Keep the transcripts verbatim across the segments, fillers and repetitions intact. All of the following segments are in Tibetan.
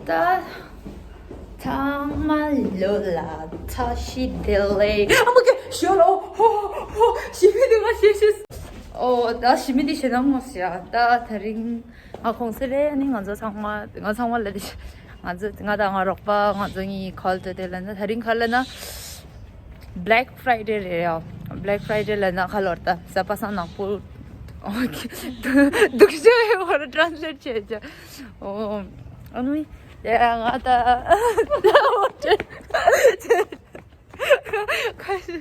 ད་ཚང་མ་ལོ་ལ་ཚ་ཞིག་བདེ་ལེགས། ཨ་མ་ཀེ་ཞོ་ལོ། ཧོ་ཧོ། ཞི་མི་དེ་ང་ཤེས་ཤེས། ཨོ་ད་ཞི་མི་དེ་ཞེ་ན་ངོ་ཤེས་ཨ། ད་དེ་རིང་ང་ཁོང་ཚོ་རེད། ཨ་ནི་ང་ཚོ་ཚང་མ་ང་ཚང་མ་ལ་དེ་ང་ཚོ་ང་དང་ང་རོགས་པ་ང་ཚོ་གཉིས་ཁོལ་ཏེ་དེ་ལ་ན་དེ་རིང་ག་ལ་ན། Black Friday རེད་ཡ། Black Friday ལ་ན་ཁ་ལོར་ད་ས་པ་སང་ནག་པོ། ཨོ་ཁེ། སྡུག་ཤོས་ཡོད་བར་translate བྱས་བྱས། ཨོ། ཨ་ནི། ཡ་ང་ད། ཁ་ཤས།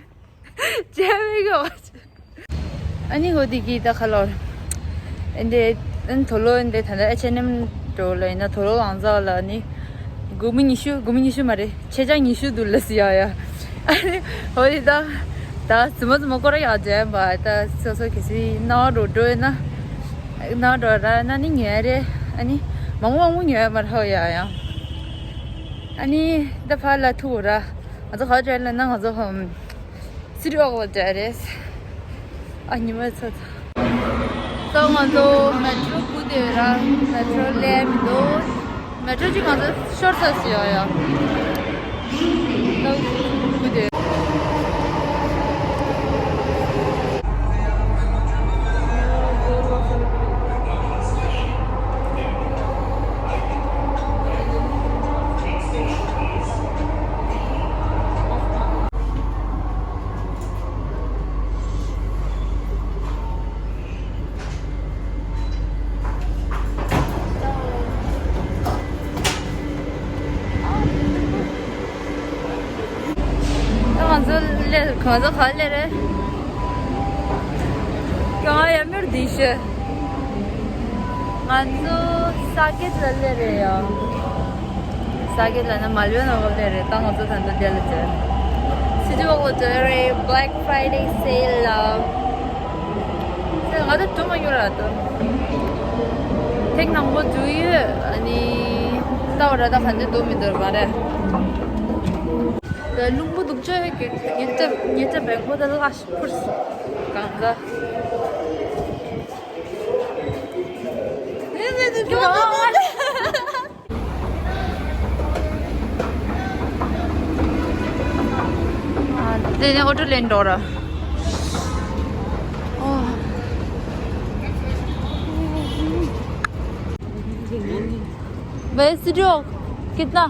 བྱས་མི་དགོས། ཨ་ནི་འོ་དེ་གི་ད་ཁ་ལོར། ཨེ་འདྲེ། ཨན་དོ་ལོ་ཨེ་འདྲེ་ད་ལྟ་ཨེཆ་ཨེན་ཨེམ་འགྲོ་ལ་ཡིན་ན་དོ་ལོ་ལང་ཚ་ལ་ནི། དགུ་མི་ཉི་ཤུ་དགུ་མི་ཉི་ཤུ་མ་རེད། ཆེ་ཆ་ཉི་ཤུ་འདུག་ལ་སི་ཡ་ཡ། ཨ་ནི་འོ་དེ་ད། ད་ཙི་མ་ཙི་མ་སྐོར་ཡག་ཅན་པ་ད་སོ་སོ་གི་སི་ན་འགྲོ་འགྲོ་ཡིན་ན། ན་འགྲོ་ར་ན་ནི་ཉོས་རེད། ཨ་ནི་མང་པོ་མང་པོ་ཉོས་མ་རེད་ཧོ་ཡ་ཡ། ཨ་ནི་ད་ཕར་ལ་ཐུག་ར། ང་ཚོ་ག་བ་བྲལ་ལ་ན་ང་ཚོ་ཧམ། སི་ཊི་ཝོག་ལ་བྲལ་རེད། ཨ་ཉི་མ་ཚོ་ཚོ། ད་ང་ཚོ་མེ་ཊོ་སྒུག་བསྡད་ཡོད་ར། མེ་ཊོ་སླེབས་མི་འདུག་མེ་ཊོ་གཅིག་ང་ཚོ་ཤོར་ཚར་སི་ཡོད་ཡ། ད་སྒུག་བསྡད་ཡོད། ད་ང་ཚོ་སླེབས། ང་ཚོ་ག་ལ་སླེབས་རེད། ཀྱང་ཡ་མེར་དི་ཤེ། ང་ཚོ་ས་གེད་ལ་སླེབས་རེད་ཡ། ས་གེད་ལ་ན་མལ་བོ་ནོར་ལ་སླེབས་རེད། ད་ང་ཚོ་ད་ལྟ་དེ་ལ་བྱས། སི་ཊི་ཝོག་ལ་བྱས་རེད། Black Friday sale ལ། ང་ད་འགྲོ་མ་མྱོང་ར་ད། ཐེངས་མང་པོ་འགྲོ་ཡོད། ཨ་ནི་ལྟ་བ་ར་ད་ག་འདྲ་འགྲོ་མི་འདུག་མ་རེད། ད་རླུང་པོ་སྡུག་ཅག་གི་ཉེ་ཆར་ཉེ་ཆར་བེང་ཀོག་ད་ལ་ཤི་ཕུར་སི་གང་ག་དེ་ནས་ཨོ་ཊོ་ལེན་འགྲོ་ར། ཨོ། वैसे जो कितना?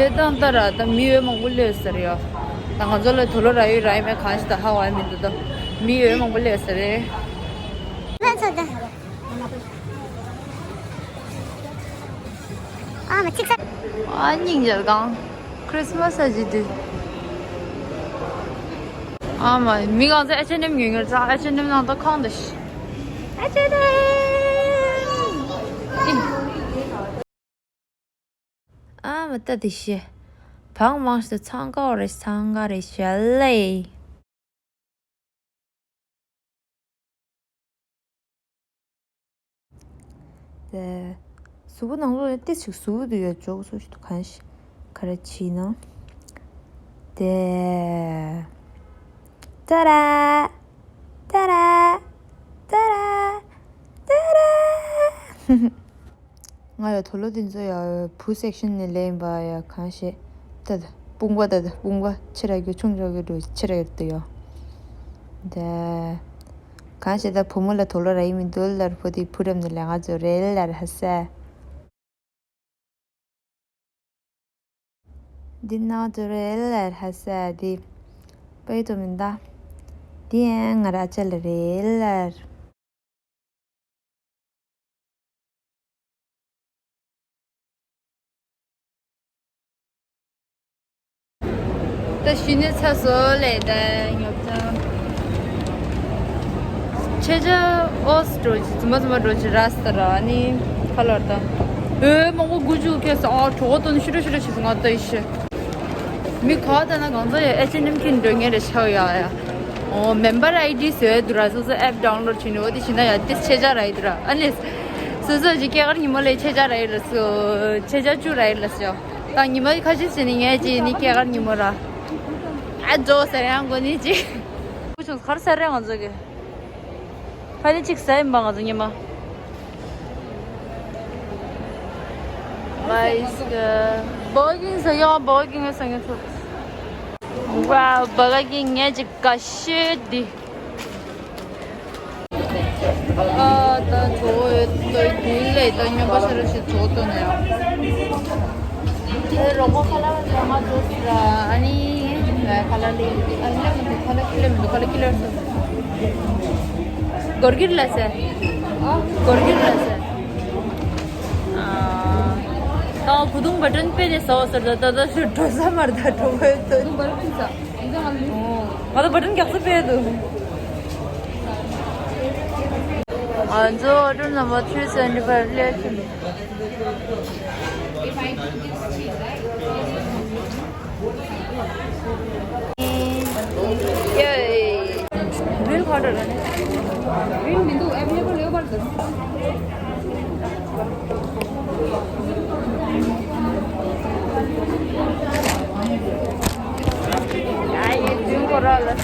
སླེབས་སྟངས་ལྟར་ད་མི་འོས་མང་པོ་སླེབས་ཟེར་ཡོད། ད་ང་ཚོ་ལ་དུག་ལོག་རག་ཡོད་རག་མེད་གང་ཞིག་ད་ཧ་གོ་ཡ་མི་འདུག་ད་མི་འོས་མང་པོ་སླེབས་ཟེར་རེད། ལན་ཚོ་ད། ཨ་མ་ཚིག་ས། ཨ་སྙིང་རྗེ་གང་། ཁྲིས་མ་སི་ཨ་ཇི་དུ། ཨ་མ་མི་གང་ཚོ་ཨེཆ་ཨེན་ཨེམ་ཉོས་ངེར་ཙང་ཨེཆ་ཨེན་ཨེམ་ནང་ད་ཁང་ད་ཤི། ཨེཆ་ཨེན་ཨེམ། ཨ་མ་ད་དེ་ཤི། བང་མང་ཞིག་ཚང་ཀ་བ་རེ་ཚང་ཀ་རེ་ཤ་ལེ། དེ། གཟུགས་པོ་ནང་ལོགས་ལ་ཏིས་ཤིག་གཟུགས་དུ་ཡོད་འཇོག་སུ་ཞིག་ཏུ་གང་ཞིག་ག་རེ་བྱིས་ན། དེ། ཏ་ར། ཏ་ར། ཏ་ར། ཏ་ར། ང་ཡ་དུག་ལོག་དེ་ཚོ་ཡ་བུ་སེག་ཤན་ནས་ལེན་པ་ཡ་གང་ཤེས། ད་ད་དཔུང་པ་ད་ད་དཔུང་པ་ཆེ་ར་རྒྱུ་ཆུང་ར་རྒྱུ་འགྲོ་ཆེ་ར་ཡོད་དུ་ཡོ། ད་གང་ཤེས་ད་བུ་མོ་ལ་དུག་ལོག་ར་ཡིན་མི་འདུག་ལར་བུ་དེ་བུ་རམ་ནས་ལས་ང་ཚོ་རེད་ལར་ཧ་ས། འདི་ནང་དུ་རེད་ལ་ཧ་ས་འདི། པའི་དོ་མིན་ད། དེ་ཡང་ང་ར་ཅལ་རེད་ལར། ད་ཤི་ནས་ཚ་སོ་ལས་ད་ཉོབ་ཙང་། ཆེ་ཆ་ཨོ་སི་འགྲོ་ཅི་ཙི་མ་ཙི་མ་འགྲོ་ཅི་ར་སི་ད་ར་ནི་ཁ་ལར་ད། ཨེ་མང་པོ་དགུ་བཅུ་ཁེ་ས་ཨ་གྲོགས་དོན་ཤི་ར་ཤི་ར་ཤི་ང་ད་ཡི་ཤི། མི་ག་ད་ན་གང་ཚ་ཡ་ཨེ་ཆེ་ནིམ་ཁྱིན་འགྲོ་ངེ་རེ་ཆའོ་ཡ་ཡ། ཨོ་མེམ་བར་ཨའི་ཌི་ཟེར་དུ་ར་སོ་སོ་ཨེབ་ཌའུན་ལོཌ་བྱིན་ནོ་དེ་བྱིན་ན་ཡ་དེ་ཆེ་ཆ་ར་ཡི་དུ་ར་ཨ་ནི། སོ་སོ་ཅི་སྐྱེ་གར་ཉི་མོ་ལས་ཆེ་ཆ་ར་ཡི་ར་སོ་ཆེ་ཆ་བཅུ་ར་ཡི་ར་སོ། ད་ཉི་མ་ཁ་ཤས་ཤིག་ནི་ངས་ཅི་ནི་སྐྱེ་གར་ཉི་མོ་ར། ཨ་ཇོ་ཟེར་ཡང་གོ་ནི་ཅི། ཁུ་ཆུང་ཁར་ཟེར་རེ་ང་ཚོ་གི། ཕ་ནི་ཅིག་ཟ་ཡིན་པ་ང་ཚོ་ཉི་མ། ངའི་སྐད། བོ་གིང་ཟ་ཡང་བོ་གིང་ཟ་ཡང་ཆོག་བ་བ་ག་གིང་ངས་ཅིག་ག་ཤེད་དི། ཨ་ད་ཇོ་ཡོད་དོ་དུས་ལས་ད་སྨྱོན་པ་ཤ་རུ་ཞིག་ཇོ་དོ་ནས། ཨེ་རོགས་པ་ཁ་ལག་ལ་མ་ཇོ་ཟེར་ཨ་ནི་ཁ་ལག་ལས་ཨ་ནི་ལས་མི་འདུག་ཁ་ལག་ཁི་ལས་མི་འདུག་ཁ་ལག་ཁི་ལས་སོ། གོར་གིར་ལ་ཟེ། གོར་གིར་ལ་ཟེ། ཨ། ད་བུ་དུང་བ་ཏྲན་པེ་ནེ་སོ་སོ་ད་ད་ད་ཤུ་ཏོ་ས་མར་ད་ཏོ་བེ་ཏོ། བུ་དུང་བ་ཏྲན་ས། ཨིན་ད་ང་ལུ། ང་ད་བ་ཏྲན་གྱག་ས་པེ་དུ། ཨ་ཛོ་ཨོ་ཏོ་ནམ་བར་ཐི་སེ་ཝེན་ཊི་ཕའིབ་ལེ་ཁྱིམ། If I give this cheese, right? ཡེ། བིལ་ཁ་ཏོ་ར་ནི། བིལ་མི་འདུག་ཨེ་བེ་ལེ་བལ་ཡོད་པར་འདུག་ཨ་ཡེ་བིལ་ཁོ་ར་ལ་ས།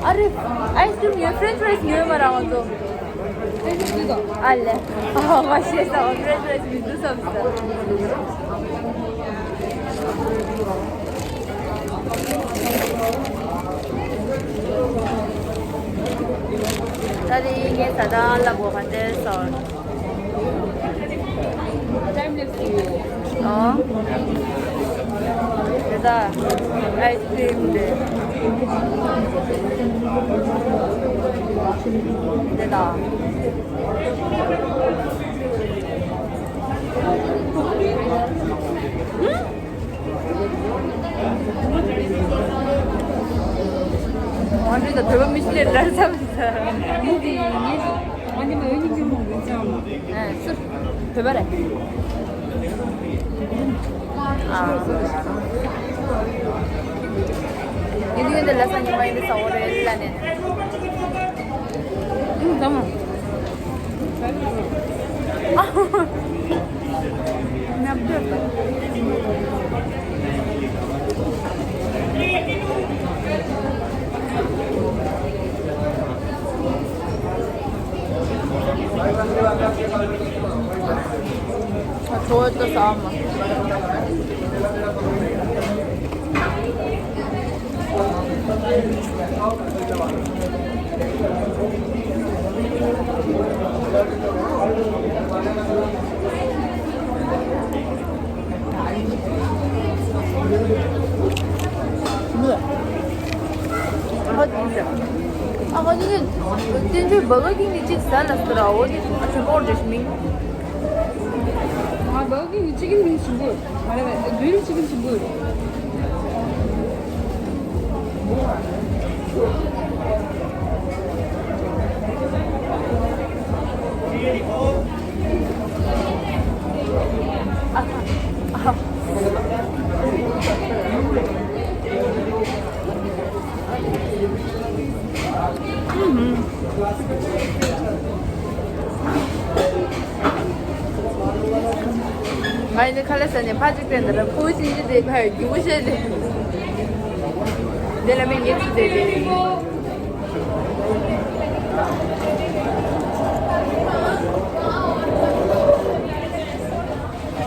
ཨ་རེ། ཨའི་སི་ཀྲིམ་ཉོས། ཕྲེན་ཆི་ཕྲའི་སི་ཉོས་མ་རང་བ་ཚོ། ཨ་ལེ། ཨ་མ་ཤེས་ས་ཕྲེན་ཆི་ཕྲའི་སི་མི་འདུག་བསམ་ས། ད་རེས་ངས་ད་ལྟ་ལབ་དགོས་ག་འདྲ་སོང་། ཨོ། དེ་ད་ཨའི་སི་ཀྲིམ་དེ། དེ་ད། ཨ་ནི་ད་བོད་པ་མི་ཤི་ལེ་ལར་ཙམ་ཟ། ཨ་ནི་མ་འོས་ཉིན་གྱི་མོ་འདི་ཙམ། ཨ་སུ། བོད་པ་རེད། ཨ། ཡིན་ཡིན་དེ་ལ་ས་ཉི་མ་ཡིན་དེ་ས་འོ་རེད་ལ་ནས། ཨུ་ད་མ། ཨ་ཁ་ཅིག་བཏོན་ཆོས་བ་ག་གིང་ནི་གཅིག་ཟ་ལ་ཟེར་ར། འོ་དེ་ཨ་ཆོས་ཀོར་འདྲ་ཞིག་མིན། ཨ་བ་ག་གིང་ནི་ཅི་གིན་མིན་ཞིམ་པོ། ཨ་རེ་བ་བིལ་ཅི་གིན་ཞིམ་པོ། ང་ཡི་ནི་ཁ་ལག་ཟ་ནས་ཕ་གཅིག་བསྟན་ད་ར་ཁོ་བོ་ཕྱིན་ཅི་དེ་ཕ་ཡི་རྒྱུ་བོ་བཤད་དེ། དེ་ལ་མི་ཉེ་ཚུ་དེ་དེ།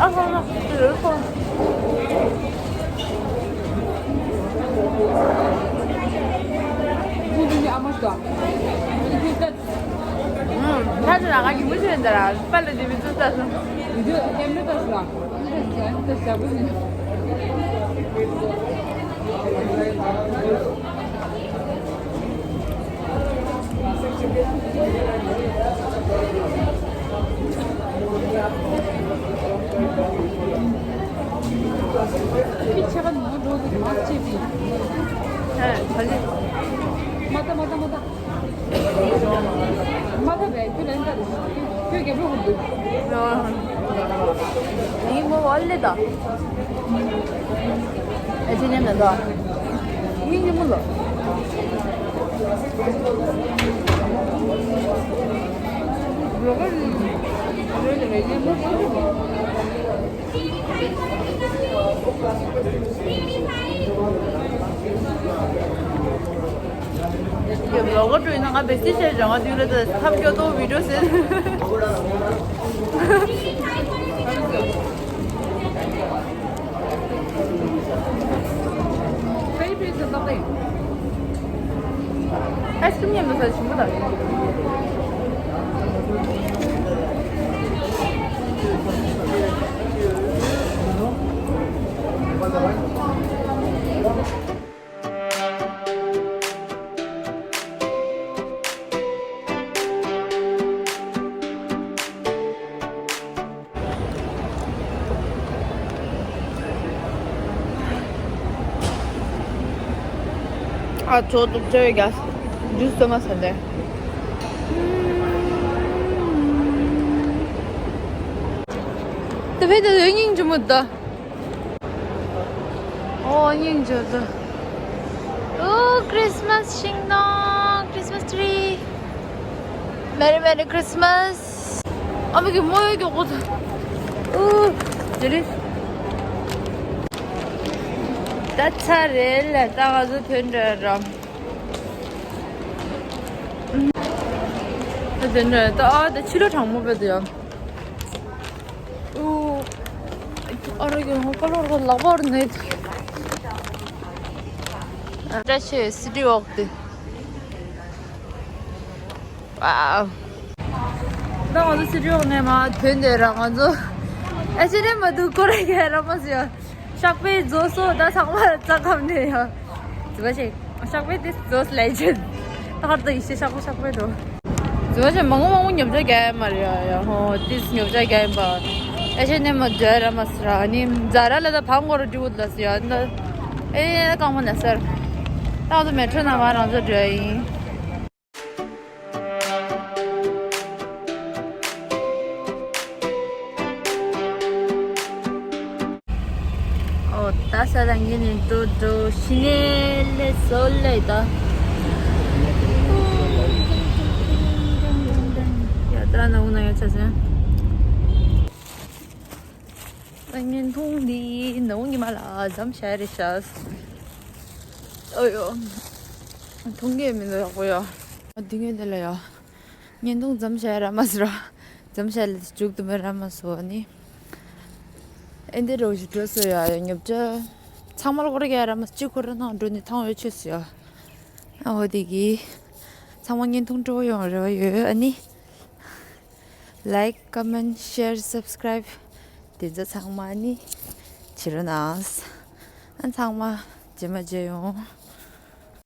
ཨ་ཧ་ཧ། ཁོ་ཁོ་ཁོ་ཁོ་ཨ་མ་ཤ། ད་ཚོ་རང་ག་གི་མི་ཆེན་ད་ར་པ་ལ་དེ་མི་ཚོ་ད་སོང་། བི་ཌིའོ་ཀེམ་ར་ད་སོང་། ད་ཞབས་བྲོ། མི་ཆེ་བ་ནོར་འགྲོ་གི་མ་ཆེ་བི། ཧེ་ད་ལི། མ་ད་མ་ད་མ་ད། མ་ཐབས་པས་ཁྱོད་ལན་ལྟར་ཁྱོད་རྒྱབ་རོགས་འདུག་ཡིན་མོ་ཨ་ལེ་ད། ཨེ་ཅི་ཉམས་ན་ད། ཡིན་ཉིན་མོ་ལ། རོགས་རེད་རེད་ཉིན་མོ། ཡོད་ལོ་ག་འགྲོ་ཡིན་ན་ང་བེ་སི་ཤེས་རང་དུས་ལ་ད་ཐབས་སྐྱོ་ཏོ་བི་ཌིའོ་ཟེར། ཨའི་སི་ཀྲིམ་ཉམས་པ་ས་ཆེན་པོ་དང་། ཨ་ཚོ་ཏུ་ཅོ་ཡི་ག་ཇུས་ཏོ་མ་ས་འདེ། ཏུ་ཕེ་ཏུ་ཡོད་སྙིང་རྗེ་མོ་ད། ཨོ་སྙིང་རྗེ་ད། ཨོ་Christmas ཤིང་ནགས། Christmas tree. Merry Merry Christmas. ཨ་མི་གི་མོ་ཡོད་ཀྱོག་གོ་ད། ཨོ་ཇེ་ལི། ད་ཚར་རེད་ལ་ད་ང་ཚོ་ཐོན་འདྲ་ར། ད་ཐོན་འདྲ་ད་ཨ་ད་ཕྱི་ལོ་གྲང་མོ་བས་ད་ཡ། ཨུ། ཨ་རོ་ཡོང་ཁ་ལོར་ལག་པར་ནས། བཀྲ་ཤིས་སི་ཊི་ཝོག་དེ། ཝའོ། ད་ང་ཚོ་སི་ཊི་ཝོག་ནས་མ་ཐོན་དེ་ར་ང་ཚོ། ཨེ་ཤེ་ནས་མ་འདུག་ཀོ་ར་ཡ་ར་མ་ཟེར། ཤག་པའི་རྫོ་སོ་ད་ཚང་མ་རྩ་ཁམས་ནས་ཡ། ཟི་བ་ཞིག་ཤག་པའི་དེ་རྫོ་སི་ལས་ཅན། ད་ཧར་དུ་ཡི་ཤེ་ཤག་པ་ཤག་པའི་རྫོ། ཟི་བ་ཞིག་མང་པོ་མང་པོ་ཉོ་ཆ་རྒྱག་ཡ་མ་རེད་ཡ་ཡ་ཧོ་ཏིས་ཉོ་ཆ་རྒྱག་ཡིན་པ། ཨེ་ཤེ་ནས་མ་འཇོ་ར་མ་སི་ར་ནི་ཛ་ར་ལ་ད་ཕང་གོ་ར་འགྲིག་འུ་ལ་སི་ཡ་ན། ཨེ་རྐང་མ་ན་སར། ད་ང་ཚོ་མེ་ཊྲོ་ན་མ་རང་ཚོ་འགྲོ་ཡ་ཡིན། ཨོ་ད་ས་ལ་ངེད་ནི་འགྲོ་འགྲོ་ཤི་ནས་ལས་སོ་ལས་ད། ཡ་ད་ན་འུ་ན་ཡ་ཆ་ཟན། བརྙན་ཐུང་འདི་ནང་ཉི་མ་ལ་འཛོམས་བྱས་རེད་ཤག་ཨོ་ཡོ། མཐོང་གི་མི་འདུག་ཡག་པོ་ཡོད། འདི་ངས་འདི་ལ་ཡོད། བརྙན་ཐུང་འཛོམས་བྱས་ར་མ་ཟེར་ར། འཛོམས་བྱས་ལ་མཇུག་ཏུ་མེད་ར་མ་སོ་ནི། ཨེ་འདི་རོ་ཞིག་འགྲོ་སོ་ཡ་ཡ་ཉོབ་ཅག་ཚང་མ་ལ་ཁོ་ར་ག་ར་མ་གཅིག་ཁོ་ར་ནང་འགྲོ་ནི་ཐང་ཡོད་ཆོད་སོ་ཡ། ཨ་འོ་དེ་གི། ཚང་མ་བརྙན་ཐུང་སྤྲོ་བོ་ཡོང་རེ་བ་ཡོད་ཨ་ནི། Like, comment, share, subscribe དེ་ཚོ་ཚང་མ་ནི་བྱེད་རོགས་གནང་། ཨ་ཚང་མ་རྗེས་མ་མཇལ་ཡོང་།